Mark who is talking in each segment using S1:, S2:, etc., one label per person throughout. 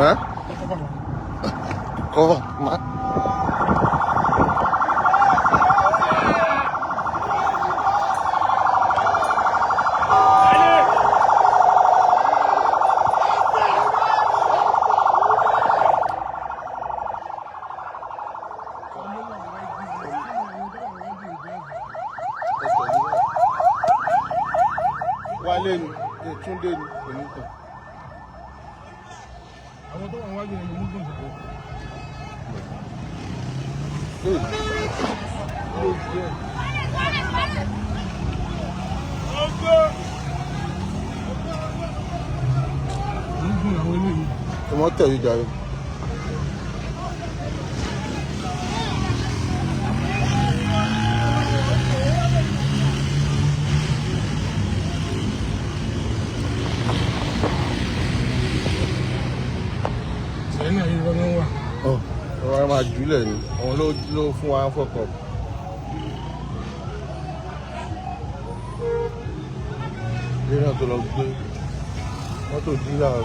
S1: Ẹ́ kọ́ má. Wálé ni Túndé ni kò ní tàn.
S2: Àwọn tó wà wájú ẹ̀ ló ń gùn sí.
S1: Hey.
S2: Ń gùn àwọn eléyìí.
S1: Ọmọ tẹ̀lé jàre.
S2: Ìṣẹ̀lẹ̀ náà yìí wọ́n wà.
S1: Ọ wọ́n máa jùlẹ̀ ni àwọn ló fún wa fọkàn. Ilé náà tó lọ gbé mọ́tò dílà o.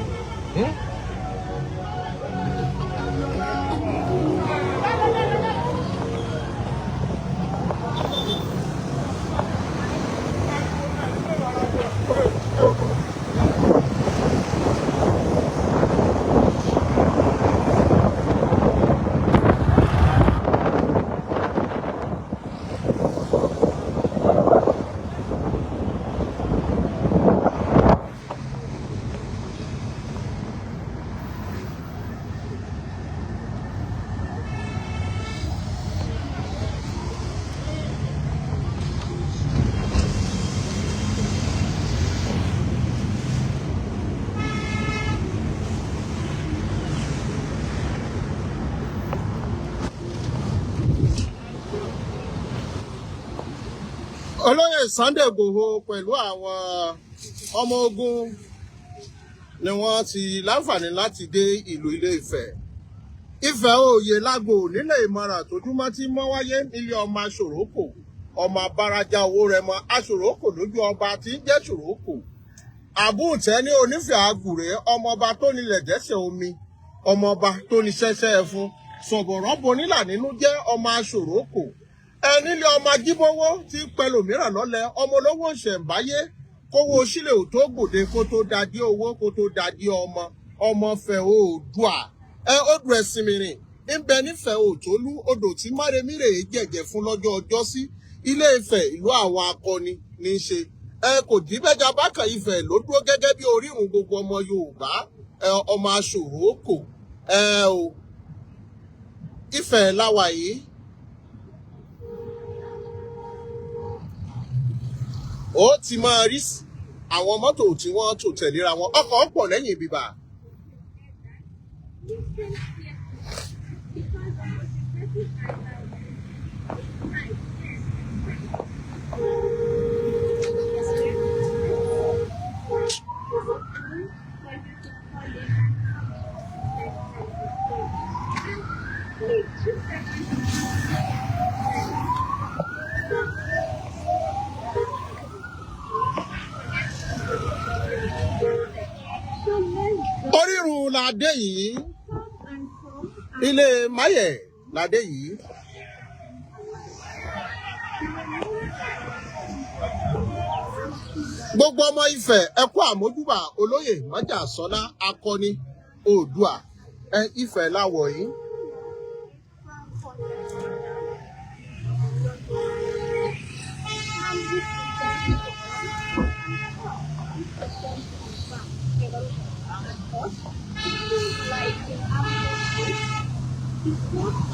S1: Olóyè Sunday Igboho pẹ̀lú àwọn ọmọ ogun ni wọ́n ti láǹfààní láti dé ìlú Ilé Ifẹ̀. Ifẹ̀ òye lágbo nílé ìmọ̀ràn tójúmọ́ tí mọ́ wáyé nílé ọmọ aṣòrókò, ọmọ abárájá owó rẹmọ aṣòrókò lójú ọba tí ń jẹ́ ṣòrókò. Àbúùtẹ́ ní onífẹ̀ẹ́ àgùrẹ́, ọmọọba tó nílẹ̀ dẹ́sẹ̀ omi, ọmọọba tó ní sẹ́sẹ́ ẹfun sọ̀bọ̀rọ̀ bonílà nínú jẹ́ ọmọ aṣòrókò. Ẹ nílé ọmọ ajíbówó tí ń pẹlòmíràn lọ́lẹ̀, ọmọ olówó ìṣẹ̀ǹbáyé kówó sílẹ̀ ò tó gbòde kó tó dadí owó kó tó dadí ọmọ ọmọ fẹ̀ oòdùà. Ẹ odò ẹ̀sìn mìrìn ń bẹ nífẹ̀ẹ́ òtólú, odò tí máremírè jẹ̀jẹ̀ fún lọ́jọ́ ọjọ́ sí. Ilé Ifẹ̀ ìlú àwọn akọni ní í ṣe. Ẹ kò díbẹ́jà bákan, Ifẹ̀ ló dúró gẹ́gẹ́ bí orírun gbogbo ọmọ Yorùbá. Ẹ ọmọ aṣòrókò ẹ o, Ifẹ̀ láwà yìí. Ó ti máa rí àwọn mọ́tò tí wọ́n tò tẹ̀léra wọn, ọkọ̀ pọ̀ lẹ́yìn bíbà. Orírun la dé yìí, ilé Máyẹ̀ la dé yìí. Gbogbo ọmọ Ifẹ̀, ẹ kú àmójúbà olóyè Májàsọ́lá akọni Oòduà. Ẹ Ifẹ̀ láwọ̀ yìí.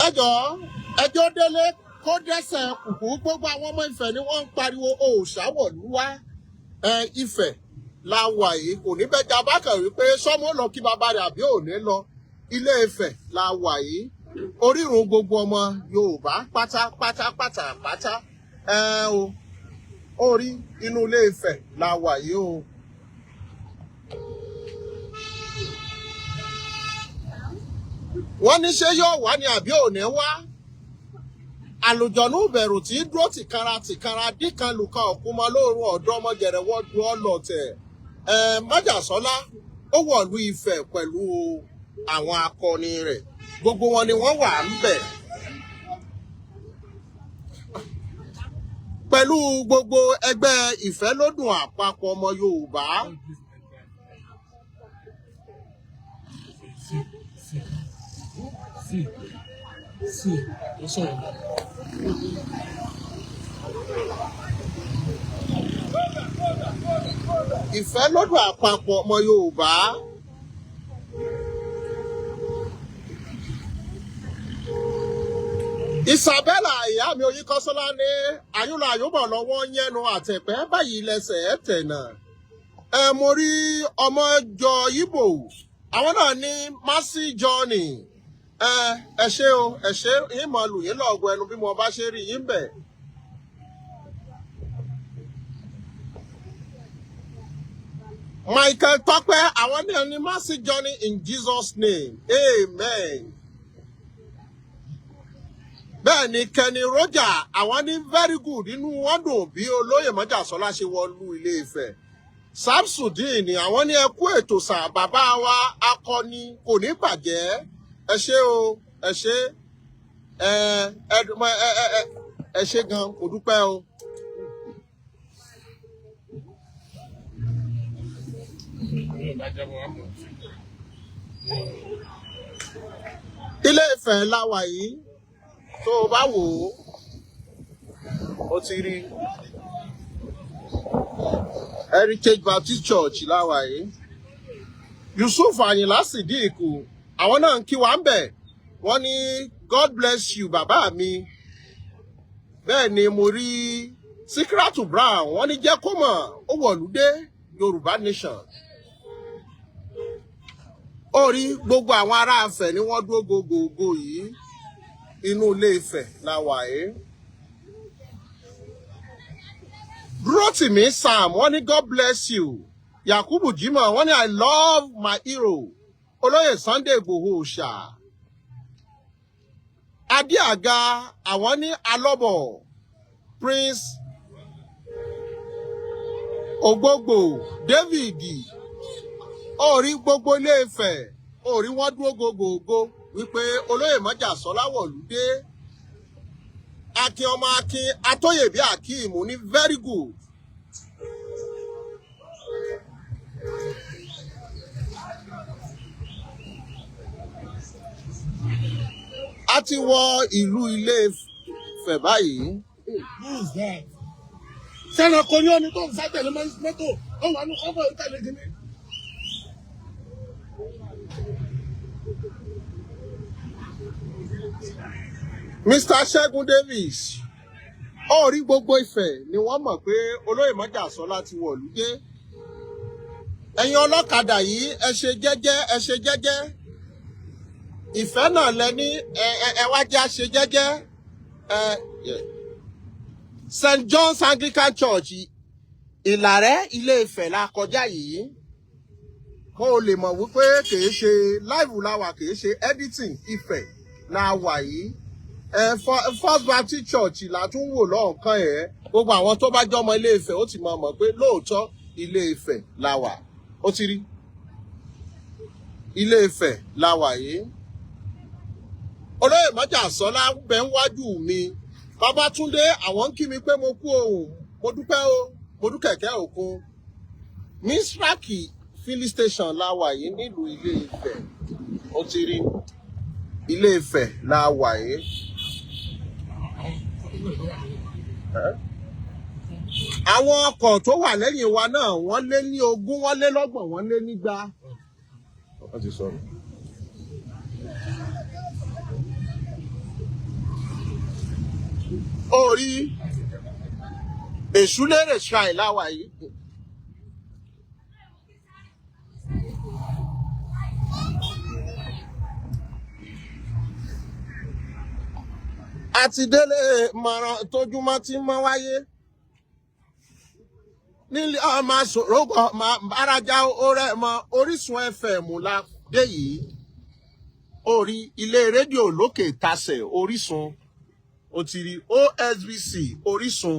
S1: Ẹ jọ̀ọ́, ẹjọ́ délé kó dẹ́sẹ̀ kùkú. Gbogbo àwọn ọmọ Ifẹ̀ ni wọ́n ń pariwo òòṣà wọ̀lú wá. Ẹ Ifẹ̀ la wà yìí, kò ní bẹ́ẹ̀ jábá kan wípé sọ́mọ́ lọ kí bàbá rẹ̀ àbí ò ní lọ. Ilé Ifẹ̀ la wà yìí, orírun gbogbo ọmọ Yorùbá pátápátá pátápátá. Ẹ o, orí inú Ilé Ifẹ̀ la wà yìí o. Wọ́n ní ṣé yóò wá ní àbí ò ní wá? Àlùjọ̀nú bẹ̀rù tí dúró tìkanra tìkanra díkan lùkan ọ̀kúnmọ́ lóòrùn ọ̀dọ́ ọmọ gẹ̀rẹ́wọ́ du ọlọ́tẹ̀. Ẹ Májàsọ́lá ó wọ̀lú Ifẹ̀ pẹ̀lú Àwọn akọni rẹ̀, gbogbo wọn ni wọ́n wà ń bẹ̀ pẹ̀lú gbogbo ẹgbẹ́ Ìfẹ́lódùn Àpapọ̀ Ọmọ Yorùbá.
S2: See, see, see, see, ó sọ̀rọ̀ lọ.
S1: Ìfẹ́lódùn Àpapọ̀ Ọmọ Yorùbá. Isabella ìyá mi Oyínkọ́sọ́lá ní àyúnlọ àyúnbọ̀ lọ́wọ́ yẹnu àtẹ̀pẹ́ báyìí lẹ́sẹ̀ ẹ̀ tẹ̀nà. Ẹ mo rí ọmọ jọ Ìgbò, àwọn náà ní mercy journey. Ẹ ẹ ṣé o, ẹ ṣé yín mọ lù yín lọ́ọ̀gù ẹnu bí mo bá ṣe rí yín bẹ̀. Michael Tọ́pẹ́, àwọn náà ní mercy journey in Jesus' name, amen. Bẹ́ẹ̀ ni Kenny Roger, àwọn ní very good, inú wọn dùn bí olóyè Mọ́jàsọ́lá ṣe wọlú Ilé Ifẹ̀. Samsudeen, àwọn ní ẹ kú ètò sà, bàbá wa akọni kò ní bàjẹ́. Ẹ ṣé o, ẹ ṣé, ẹ ẹ ẹ ẹ ẹ ṣé gan, mo dúpẹ́ o.
S2: Mi ò bá jábọ̀ wá mọ̀.
S1: Ilé Ifẹ̀ la wà yìí, tó o bá wò ó, ó ti rí Heritage Baptist Church la wà yìí. Yusuf Ayinla Sidiku, àwọn náà ń kí wa ń bẹ̀, wọ́n ní God bless you, bàbá mi. Bẹ́ẹ̀ ni mo rí Síkírátù Brown, wọ́n ní jẹ́ kó mọ̀ ó wọ̀lúdé Yorùbá Nation. Ó rí gbogbo àwọn ará Ifẹ̀ ni wọ́n dúró gògògò yìí. Inú Ilé Ifẹ̀ la wà yìí. Dúrótìmí Sam, wọ́n ní God bless you. Yakubu Jimoh, wọ́n ní I love my hero, olóyè Sunday Igboho Òòṣà. Adéàga, àwọn ní alọ́bọ̀ Prince Ògbógbò David. Ó rí gbogbo Ilé Ifẹ̀, ó rí wọ́n dúró gògògò wípé olóyè Mọ́jàsọ́lá wọ̀lúdé. Akin ọmọ Akin Atóyèbí Akeem ní very good. A ti wọ ìlú Ilé Ifẹ̀ báyìí.
S2: Who is that? Sẹ́nà kò ní ọ́ni tó ń sá tẹ̀lé mọ́tò, ó wà ní kọ́kọ́ tẹ̀lé kìíní.
S1: Mr. Ṣẹ́gun Davis, ó rí gbogbo Ifẹ̀ ni wọ́n mọ̀ pé olóyè Mọ́jàsọ́lá ti wọ̀lú dé. Ẹ̀yin ọlọ́kadà yìí, ẹ ṣe jẹ́jẹ́, ẹ ṣe jẹ́jẹ́. Ìfẹ́ náà lẹ ní ẹ ẹ ẹ wá jẹ́ àṣe jẹ́jẹ́ ẹ. St John's Anglican Church, Ìlàrẹ́, Ilé Ifẹ̀ la kọjá yìí, kó o lè mọ̀ wípé kìí ṣe live la wà, kìí ṣe editing. Ifẹ̀ la wà yìí. Ẹ First Baptist Church la tún wò lọ́ọ̀kan ẹ̀. Gbogbo àwọn tó bá jọmọ Ilé Ifẹ̀ ó ti mọ̀ mọ̀ pé lóòótọ́ Ilé Ifẹ̀ la wà. Ó ti rí Ilé Ifẹ̀ la wà yìí. Olóyè Mọ́jàsọ́lá bẹ ń wájú mi. Babátúndé, àwọn ń kí mi pé mo kú ohùn, mo dúpẹ́ o, mo dúkẹ̀kẹ́ òkun. Misraki filling station la wà yìí nílùú Ilé Ifẹ̀. Ó ti rí Ilé Ifẹ̀ la wà yìí. Àwọn ọkọ̀ tó wà lẹ́yìn wa náà, wọ́n lé ní 20, wọ́n lé lọ́gbọ̀n, wọ́n lé nígbà. Wọ́n ti sọ̀rọ̀. Orí Èṣùlérè Shrine láwà yìí. Àti délé mọ̀ràn tójúmọ́ tí mọ́ wáyé nílé ọmọ sòrógọ ọmọ bárajà orẹ mọ. Orísun FM la dé yìí. Orí ilé rédíò lókè tasẹ̀ Orísun, ó ti rí OSBC Orísun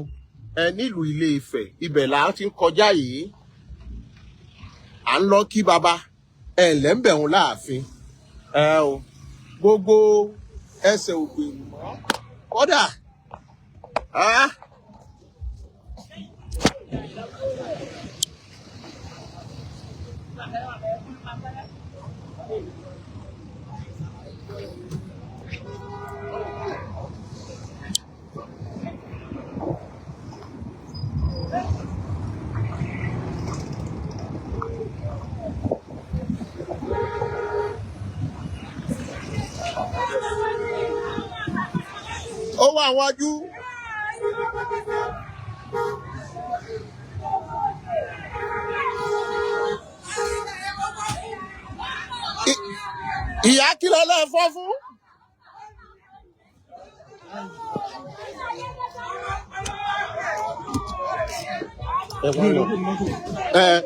S1: ẹ nílùú Ilé Ifẹ̀. Ibẹ̀ là á ti ń kọjá yìí. À ń lọ kí baba ẹ ǹlẹ́ ń bẹ̀rùn láàfin. Ẹ o, gbogbo ẹsẹ̀ ògbèrú mọ́ kódà. Ah. Ó wà wájú. Ìyá kí lọ lọ fọ́ fún. Ẹ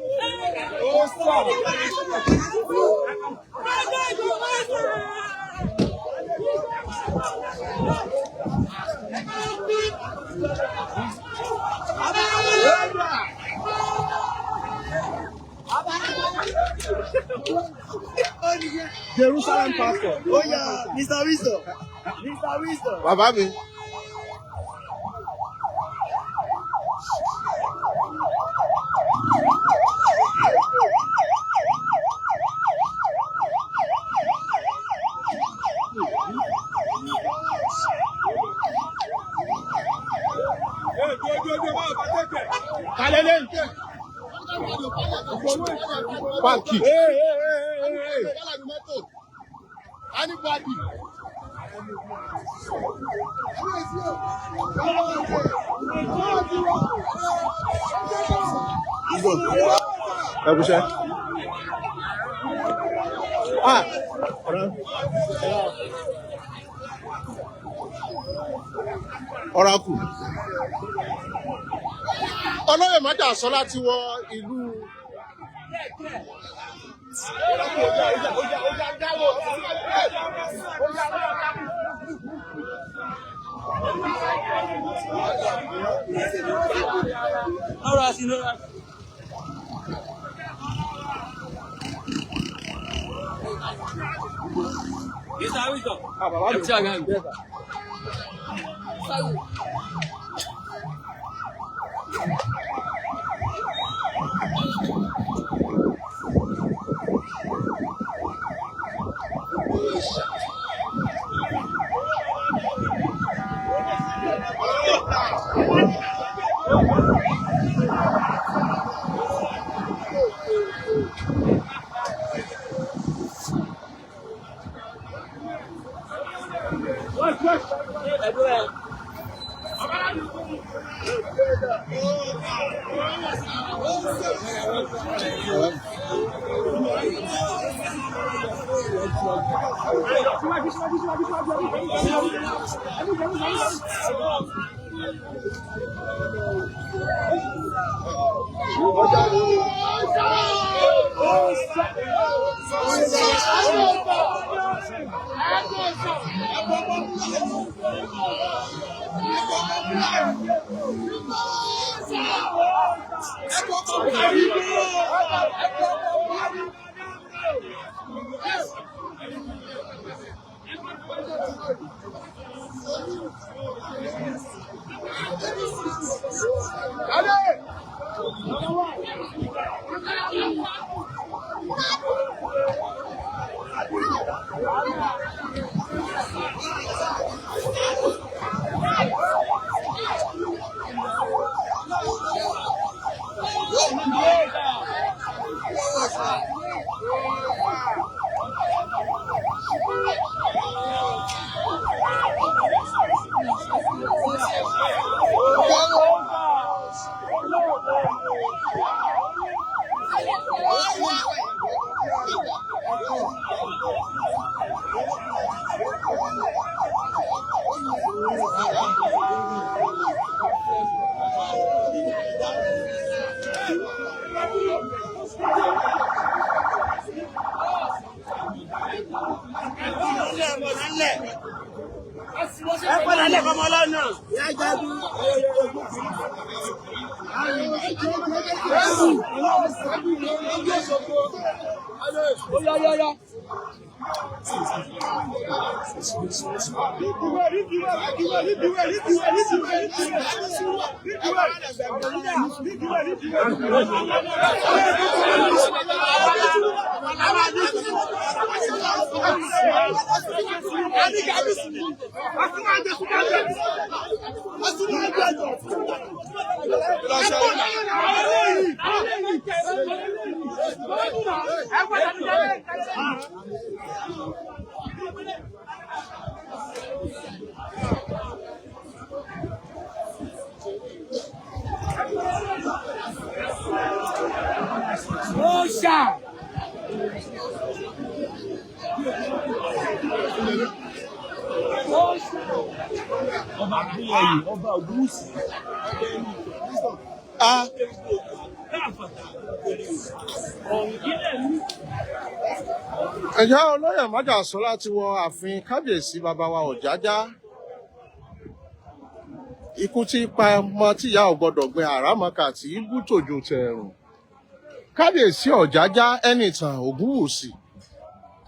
S2: Jerusalem pastor. Oh yeah, Mr. Wisdom. Mr. Wisdom.
S1: Bàbá mi.
S2: Kalele.
S1: Páàkì.
S2: Hey, hey, hey, hey, hey.
S1: Anybody. Ẹ kúṣẹ́. Ah, ọ̀rá kù. Olóyè Májàsọ́lá ti wọ ìlú.
S2: Ẹ padà lẹ́kọ̀ọ́ ọmọ ọlọ́nà. Ìyá jagun. Ó yá yá yá.
S3: Ọba Adéyẹyè, ọba Ògúnwùsì.
S1: Ah, ẹ̀yà olóyè májàsọ́lá ti wọ ààfin kábíyèsí bàbá wa Ọ̀jájá. Ikú tí pa ọmọ tíyá ò gbọdọ̀ gbin àràmọ̀kà tí í bú tòjò tẹ̀rùn. Kábíyèsí Ọ̀jájá Ẹnìtàn Ògúnwùsì.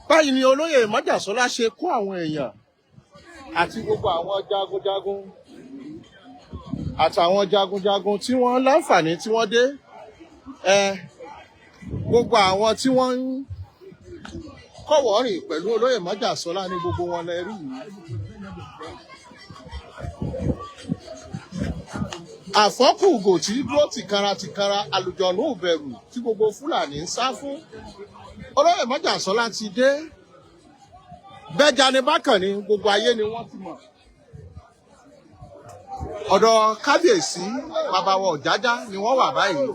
S1: Báyìí ni olóyè májàsọ́lá ṣe kó àwọn èèyàn àti gbogbo àwọn jagunjagun àtàwọn jagunjagun tí wọ́n láǹfààní tí wọ́n dé, ẹ gbogbo àwọn tí wọ́n ń kọ́wọ̀ọ́rìn pẹ̀lú olóyè májàsọ́lá ní gbogbo wọn lẹ rí yìí. Àfọ́kùgò tí dúró tìkanra tìkanra, àlùjọ̀nú ìbẹ̀rù tí gbogbo Fúlàní ń sá fún, olóyè májàsọ́lá ti dé. Bẹ́jà ni bákan ni gbogbo ayé ni wọ́n ti mọ̀. Ọ̀dọ̀ kábíyèsí bàbá wa Ọ̀jájá ni wọ́n wà báyìí.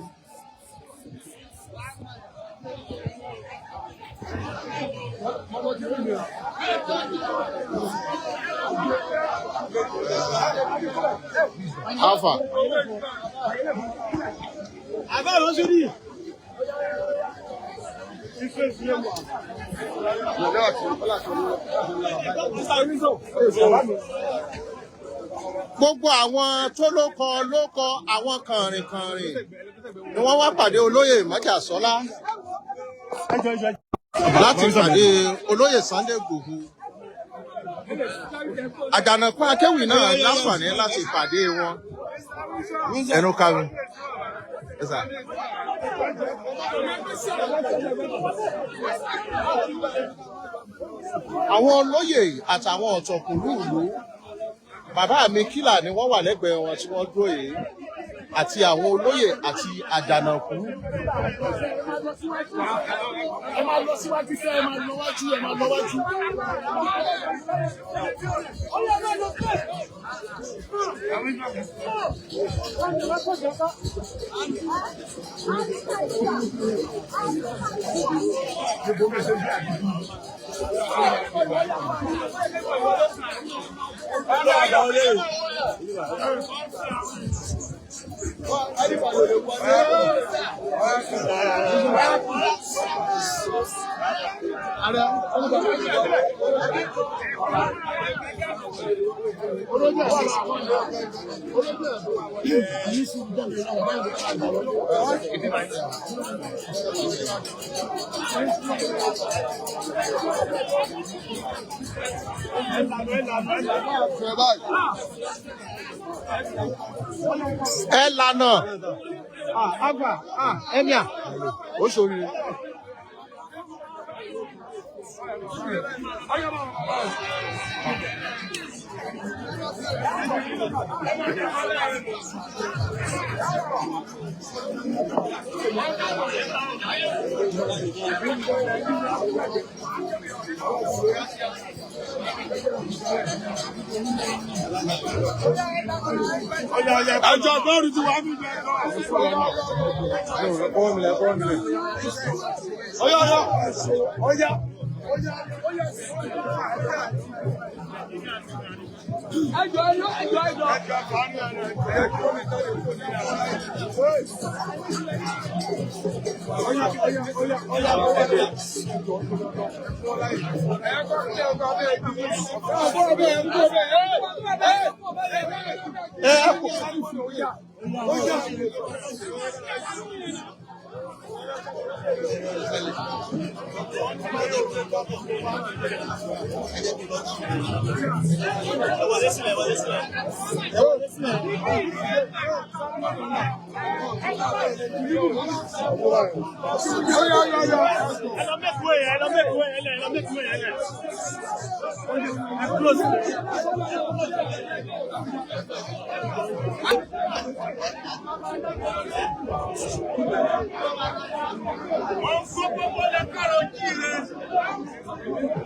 S1: Alpha. Gbogbo àwọn tó lóko lóko, àwọn kànrìnkànrìn ni wọ́n wá pàdé olóyè májàsọ́lá láti pàdé olóyè Sunday Igboho. Àjànàkú akéwì náà láǹfààní láti pàdé wọn. Ẹnu kanu. Yes, sir. Àwọn olóyè àtàwọn ọ̀tọ̀kùlú ìlú, bàbá mi kílà ni wọ́n wà lẹ́gbẹ̀ẹ́ wọn tí wọ́n dúró yìí, àti àwọn olóyè àti àjànàkú.
S2: Ẹ máa lọ síwájú sẹ́, ẹ máa lọ wájú, ẹ máa lọ wájú.
S1: Ẹ lànà. Àgbà emir ó ṣoríire.
S2: Ẹjọ́ bọ́ọ̀lù ti wà mí bẹ́ẹ̀. Ọyá ọyá ọyá.
S1: Ẹ kò.
S3: Ẹ lọ mẹ́kúrò yẹn, ẹ lọ mẹ́kúrò yẹn, ẹ lọ mẹ́kúrò yẹn. Ẹ close. Wọ́n kó gbogbo lẹ́kọ̀ọ́ jíire.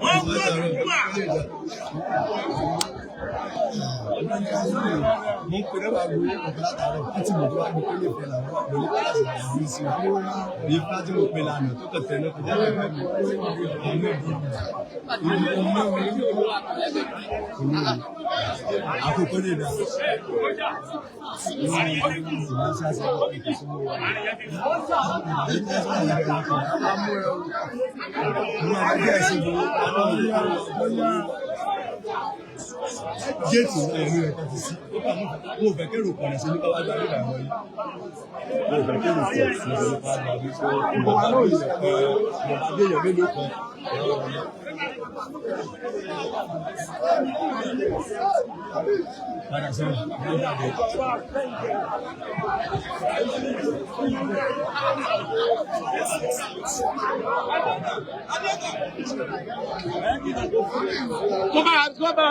S3: Wọ́n kó dùgbà.
S4: Mo ń pe nọ́mbà gbòòrò ọ̀pọ̀ látàárọ̀ láti mọ̀ tó wá ní pélé ìfẹ́ làwọn lórí pálásì làwọn ní sí i ní fúlá tí mo pe lánàá tó kàn tẹ̀lé kọjá lẹ́gbẹ̀ẹ́ mi àwọn ẹbí mi àkókò lè dà géètì náà ẹ̀mí rẹ̀ kan ti sí ó kà mú fẹ́ kérò pọ̀nà sí ní káwá gba nígbà wọ̀nyí mo fẹ́ kérò pọ̀ sí ní káwá gba bí so ìwọ̀nba bí ìwọ̀nba bí èèyàn mélòó kan ẹ̀rọ wọlé. Padà sọ́run ní ìdàgbé.
S3: Tó bá tó bá.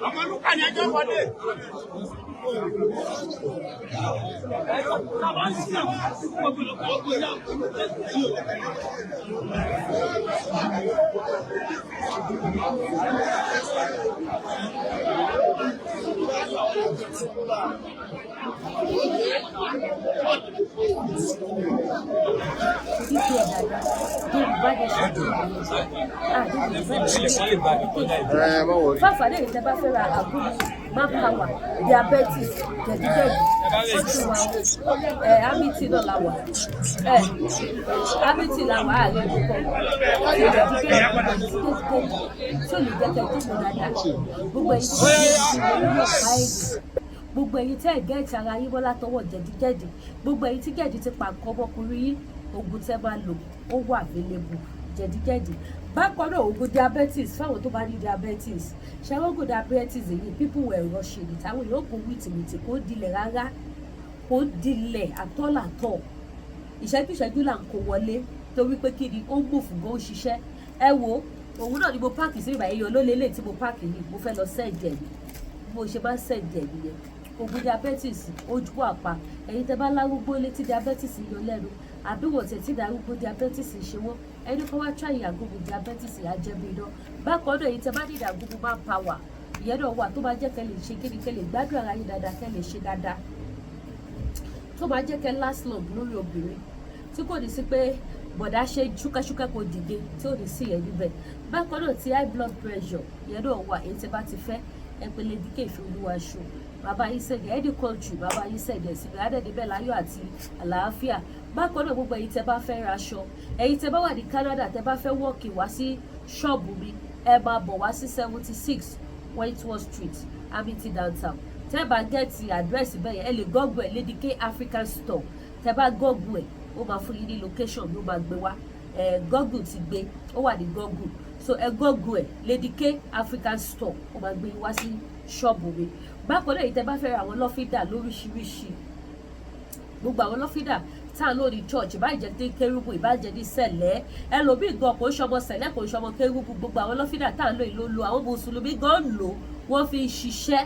S3: Ọmọlúkà ni ẹjọ́ wọlé.
S5: Fífi ẹ̀ dáadáa Yorùbá Nation ti wà ní
S1: Ẹ má wọrí.
S5: Fáfàdé yìí tẹ́ bá fẹ́ ra àbúrò manpower, diabetes, jẹ̀díjẹ̀dí, ó ti wà ẹ̀ amity náà la wà, ẹ̀ amity la wà, àlẹ́ púpọ̀ ti jẹ̀díjẹ̀dí, jẹ̀díjẹ̀dí tí ò ní jẹ́ kẹ́ jókòó dáadáa. Gbogbo ẹ̀yin tí wọ́n ti ní ọ̀pá ẹ̀yìn, gbogbo ẹ̀yin tẹ́ ẹ̀ gẹ́ẹ̀tì ara yín bọ́lá tọwọ́ jẹ̀díjẹ̀dí, gbogbo ẹ̀yin tí jẹ̀dí ti pa nǹkan ọmọkùnrin yín, oògùn tẹ́ máa lò ó wà available, jẹ̀díjẹ̀dí. Bákan náà, oògùn diabetes fáwọn tó bá ní diabetes. Ṣé oògùn diabetes èyí, people were rushing it, àwọn yóò kó wìtìwìtì, kó dilẹ̀ rárá, kó dilẹ̀ àtọ́làtọ̀. Ìṣẹ́jú ìṣẹ́jú là ń kó wọlé, torí pé kí ni, ó ń move gan, ó ṣiṣẹ́. Ẹ wo, òun náà ni mo pack sí ìbàyẹ̀ yọ lólélẹ̀ tí mo pack yìí. Mo fẹ́ lọ send ẹ̀ ní bí mo ṣe máa ń send ẹ̀ nìyẹn. Oògùn diabetes, ojú àpá, ẹ̀yin tẹ́ bá lárúgbó létí diabetes yọ lẹ́nu, àbí wọ́n tẹ̀ tí darúgbó diabetes ṣe wọ́n, ẹni kọ́ wá try àgùnmu diabetes, ajẹ́bí iná. Bákan náà, ẹ̀yin tẹ́ bá ní àgùnmu man power, ìyẹn náà wà, tó máa jẹ́ kẹ́ lè ṣe kíni, kẹ́ lè gbádùn ara yín dáadáa, kẹ́ lè ṣe dáadáa, tó máa jẹ́ kẹ́ last long lórí obìnrin, tí kò ní sí pé bọ̀dá ṣe ṣúkẹ́ṣúkẹ́ kò dìde, tí ò ní sí yẹn níbẹ̀. Bákan náà, ti high blood pressure, ìyẹn náà wà. Èyí tí bá ti fẹ́, ẹ pè Lady K Ìfẹ́. Bàbá yín send ẹ̀, any country, bàbá yín send ẹ̀ síbi, adẹ́ni bẹ́ẹ̀ láyọ̀ àti àlàáfíà. Bákan náà, gbogbo ẹ̀yin tẹ́ bá fẹ́ raṣọ, ẹ̀yin tẹ́ bá wà ní Canada, tẹ́ bá fẹ́ walk wá sí ṣọ́ọ̀bù mi, ẹ máa bọ̀ wá sí 76 Wentworth Street, Amity downtown. Tẹ́ bá get address bẹ́ẹ̀ yẹn, ẹ lè google ẹ̀, Lady K African Store. Tẹ́ bá google ẹ̀, ó máa fún yín ní location bí ó máa gbé wá. Ẹ Google ti gbé, ó wà ní Google. So ẹ google ẹ̀, Lady K African Store, ó máa gbé yín wá sí ṣọ́ọ̀bù mi. Bákan náà, èyí tẹ́ bá fẹ́ ra àwọn lọ́fíńdà lóríṣiríṣi, gbogbo àwọn lọ́fíńdà tá à ń lò ní church, ìbájẹ́ ní kérúbù, ìbájẹ́ ní sẹ̀lẹ́, ẹlòmíì gan kò ń ṣọmọ sẹ̀lẹ́, kò ń ṣọmọ kérúbù, gbogbo àwọn lọ́fíńdà tá à ń lò yìí ló lo, àwọn mùsùlùmí gan ń lò, wọ́n fi ń ṣiṣẹ́.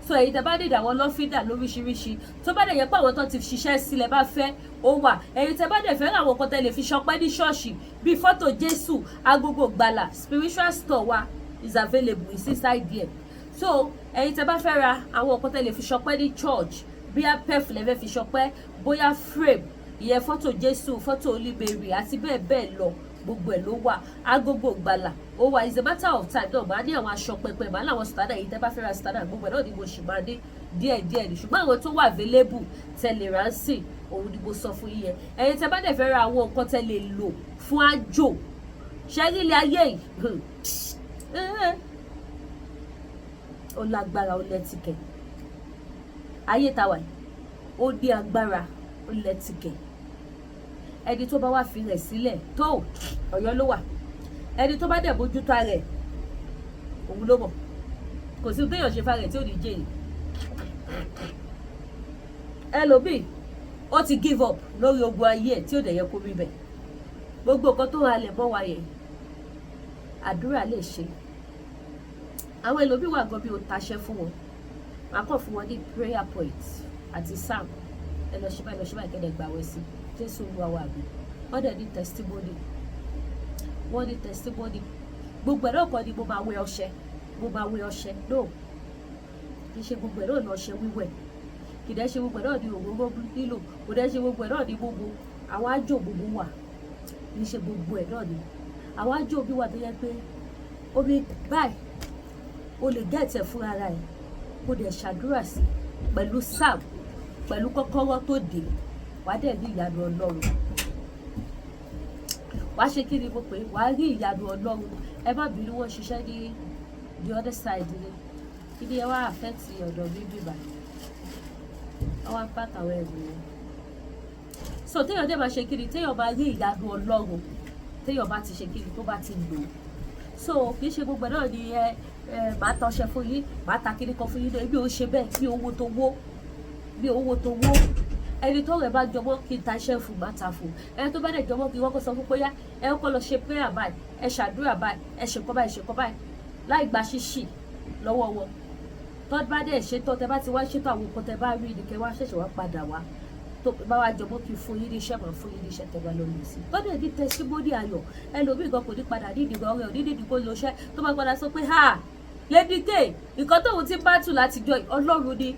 S5: So èyí tẹ́ bá nídìí àwọn lọ́fíńdà lóríṣiríṣi, tó bá dẹ̀ yẹ pé àwọn tó ti ṣiṣẹ́ sílẹ̀ bá fẹ́, ó wà. Èyí tẹ́ bá dẹ̀ fẹ́ àwọn kan tẹ́ lè fi ṣọpẹ́ ní ṣọ́ọ̀ṣì, bíi fọ́tò Jésù, agogo gbàlà, spiritual store wa is available, is inside there. So ẹ̀yin tẹ́ bá fẹ́ ra àwọn nǹkan tẹ́ lè fi ṣọpẹ́ ní church, bóyá perf lẹ fẹ́ fi ṣọpẹ́, bóyá frame, ìyẹn fọ́tò Jésù, fọ́tò Holy Mary àti bẹ́ẹ̀ bẹ́ẹ̀ lọ, gbogbo ẹ̀ ló wà. Agogo gbàlà ó wà. It's a matter of time náà, màá ní àwọn aṣọ pẹpẹ, màá láwọn standard. Èyí tẹ́ bá fẹ́ ra standard, gbogbo ẹ̀ náà ni mo sì máa ní díẹ̀ díẹ̀ ní, ṣùgbọ́n àwọn tó wà available tẹ́ lè rà sí, òun ni mo sọ fún yín yẹn. Ẹ̀yin tẹ́ bá dẹ̀ fẹ́ ra àwọn nǹkan tẹ́ lè lò fún àjò, ṣẹ́rí ilé ayé yìí, ó lágbára, ó lẹ́tìkẹ̀. Ayé tàwa yìí, ó ní agbára, ó lẹ́tìkẹ̀. Ẹni tó bá wá fi rẹ̀ sílẹ̀ tó, Ọ̀yọ́ ló wà. Ẹni tó bá dẹ̀ bójútó rẹ̀, òun ló mọ̀. Kò sí téèyàn ṣe fa rẹ̀ tí ò ní jèrè. Ẹlòmíì, ó ti give up lórí ogun ayé ẹ̀, tí ò dẹ̀ yẹ kó rí bẹ́ẹ̀. Gbogbo nǹkan tó halẹ̀ mọ́ wa yẹn, àdúrà lè ṣe. Àwọn ẹlòmíì wà gan, bí o taṣẹ́ fún wọn, màá kàn fún wọn ní prayer point àti psalm, ẹ lọ ṣe báyìí, lọ ṣe báyìí, kẹ́lẹ́ gbàwẹ̀ sí Jésù Olúwa wa mi. Wọ́n dẹ̀ ní testimony, wọ́n ní testimony. Gbogbo ẹ̀ náà kọ́ ni mo máa wẹ ọṣẹ, mo máa wẹ ọṣẹ. No, kì í ṣe gbogbo ẹ̀ náà ní ọṣẹ wíwẹ̀, kì í dẹ́ ṣe gbogbo ẹ̀ náà ní òróró lílò, kò dẹ́ ṣe gbogbo ẹ̀ náà ní gbogbo àwọn ájò gbogbo wà. Kì í ṣe gbogbo ẹ̀ náà ní àwọn ájò bí wà tó yẹ pé omi báyìí, o lè get ẹ̀ fún ara ẹ̀, kó dẹ̀ ṣàdúrà sí pẹ̀lú psalm, pẹ̀lú kọ́kọ́rọ́ tó dé, wàá dẹ̀ rí ìyanu Ọlọ́run. Wàá ṣe kí ni mo pè é, wàá rí ìyanu Ọlọ́run. Ẹ má bínú, wọ́n ṣiṣẹ́ ní the other side ni, kí ni ẹ wá affect ọ̀dọ̀ mi bíbà, wọ́n wá pack àwọn ẹrù wọn. So téèyàn dẹ̀ máa ṣe kí ni, téèyàn máa rí ìyanu Ọlọ́run, téèyàn bá ti ṣe kí ni, tó bá ti lò ó. So kì í ṣe gbogbo ẹ̀ náà ni ẹ ẹ màá tọṣẹ fún yín, màá ta kíní kan fún yín náà. Èmi ò ṣe bẹ́ẹ̀. Bí owó tó wó, bí owó tó wó, ẹni tó rẹ̀ bá jọmọ́ kí n ta iṣẹ́ fún, màá ta fún. Ẹni tó bá dẹ̀ jọmọ́ kí wọ́n kó sọ fún pé yá, ẹ kọ́ lọ ṣe prayer báyìí, ẹ ṣàdúrà báyìí, ẹ ṣe kọ́ báyìí, ṣe kọ́ báyìí, láì gba ṣíṣì lọ́wọ́ wọn. Tó bá dẹ̀ ṣètò, tẹ bá ti wá ṣètò àwọn nǹkan tẹ bá rí ni kẹ wá ṣẹ̀ṣẹ̀ wá padà wá, tó bá wá jọmọ́ kí n fún yín ní iṣẹ́, màá fún yín ní iṣẹ́ tẹ bá lọ lò sí. Tó dẹ̀ ní testimony ayọ̀, ẹlòmíì gan kò ní padà ní ìdìbò ọ̀rẹ́ òní nídìí kó lo iṣẹ́, tó bá padà sọ pé, "Ha, Lady K, nǹkan tóun ti bá tù látijọ́, Ọlọ́run ni."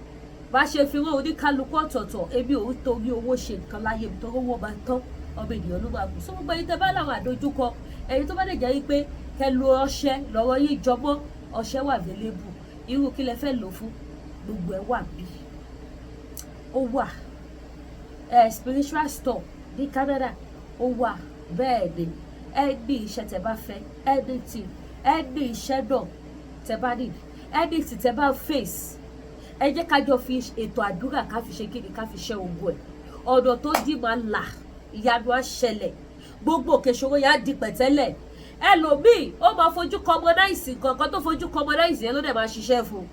S5: Bá ṣe fi rán oníkálukú ọ̀tọ̀ọ̀tọ̀. Èmi ò ń torí owó ṣe nǹkan láyé mi, torí owó máa tán, ọmọ ènìyàn ló máa kù. So gbogbo ẹ̀yin tẹ́ bá láwọn àdójúkọ, ẹ̀yin tó bá lè jẹ́ wípé kẹ́ lo ọṣẹ lọ́rọ̀ yìí jọmọ́, ọṣẹ wà available. Irú kí lẹ fẹ́ lò fún, gbogbo ẹ̀ wà bí ó wà. Ẹ spiritual store ní Canada, ó wà. Bẹ́ẹ̀ ni, ẹni iṣẹ́ tẹ́ bá fẹ́, anything, ẹni iṣẹ́ náà tẹ́ bá need, anything tẹ́ bá face, ẹ jẹ́ ká jọ fi ètò àdúrà, ká fi ṣe kíni, ká fi ṣe ogun ẹ̀. Ọ̀nà tó dì máa là, ìyanu á ṣẹlẹ̀, gbogbo òkè ìṣòro yà á di pẹ̀tẹ́lẹ̀. Ẹlòmíì, ó máa fojú commonize nǹkan kan, tó fojú commonize yẹn ló dẹ̀ máa ṣiṣẹ́ fún un.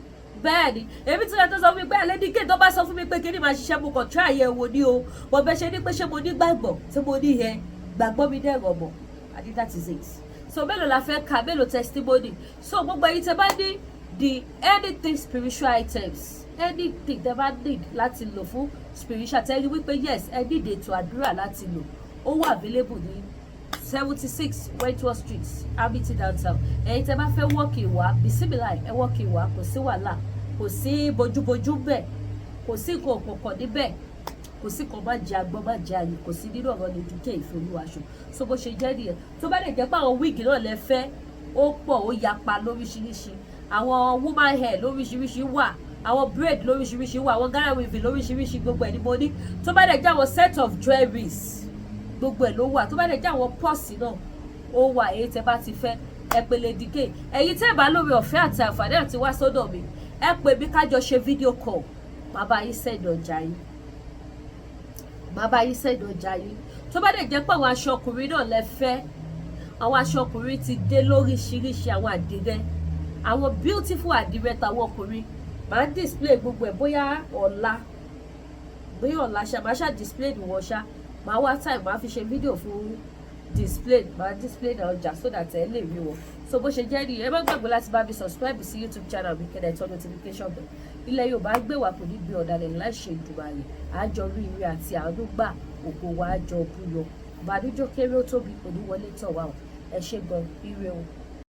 S5: Bẹ́ẹ̀ ni, èmi tí wọ́n tó sọ fún mi pé Lady K tó bá sọ fún mi pé kí ni màá ṣiṣẹ́, mo kàn try àyẹ̀wò ni o. Mo bẹ ṣe ní pé ṣé mo ní gbàgbọ́ tí mo ní yẹn, gbàgbọ́ mi dẹ̀ rọ̀ mọ́. I think that is it. So mélòó la fẹ́ kà? Mélòó testimony? So gbogbo ẹ̀yin tẹ́ bá ní the anything spiritual items, anything tẹ́ bá need láti lò fún spiritual, tẹ́ rí wípé yes, ẹ need ètò àdúrà láti lò, ó wà available ní 76 Wentworth Street, Amity Downtown. Ẹ̀yin tẹ́ bá fẹ́ walk in wá, bisimilahi, ẹ walk in wá. Kò sí wàhálà, kò sí bójúbójú bẹ́ẹ̀, kò sí nǹkan òkùnkàn níbẹ̀, kò sí kan má jẹ agbọ́n má jẹ àyè, kò sí nínú ọ̀rọ̀ Lady K Ìfẹ́. So bó ṣe jẹ́ nìyẹn. Tó bá lè jẹ́ pé àwọn wig náà lẹ fẹ́, ó pọ̀, ó yapa lóríṣiríṣi. Àwọn woman hair lóríṣiríṣi wà, àwọn braid lóríṣiríṣi wà, àwọn Ghana weaving lóríṣiríṣi, gbogbo ẹ̀ ni mo ní. Tó bá lè jẹ́ àwọn set of jewelries, gbogbo ẹ̀ ló wà. Tó bá lè jẹ́ àwọn purse náà, ó wà. Èyí tẹ́ bá ti fẹ́, ẹ pè Lady K. Ẹ̀yin tẹ́ bá lórí ọ̀fẹ́ àti àǹfààní àti wá sọ́dọ̀ mi, ẹ pè mí, kájọ ṣe video call, bàbá yín send ọjà yín, bàbá yín send ọjà yín. Tó bá dẹ̀ jẹ́ pé àwọn aṣọ ọkùnrin náà lẹ fẹ́, àwọn aṣọ ọkùnrin ti dé lóríṣiríṣi, àwọn àdìrẹ, àwọn beautiful àdìrẹ tàwọn ọkùnrin. Màá display gbogbo ẹ̀ bóyá ọ̀la, bóyá ọ̀la ṣá, màá ṣá display ìwọ̀n ṣá. Màá wá time, màá fi ṣe fídíò fún display, màá display náà ọjà so that ẹ lè rí wọn. So bó ṣe jẹ́ nìyẹn. Ẹ má gbàgbé láti bá mi subscribe sí YouTube channel mi, kẹ́ ẹ turn notification bell. Ilẹ̀ Yorùbá gbé wa, kò ní gbé ọ̀dàlẹ̀ láìṣe Ìdùmarè. Àjọ rí ire àti àánú gbà, ògo wa àjọ búyọ. Ìbànújẹ́ kéré ó tóbi kò ní wọlé tọ̀ wá o. Ẹ ṣé gan, ire o.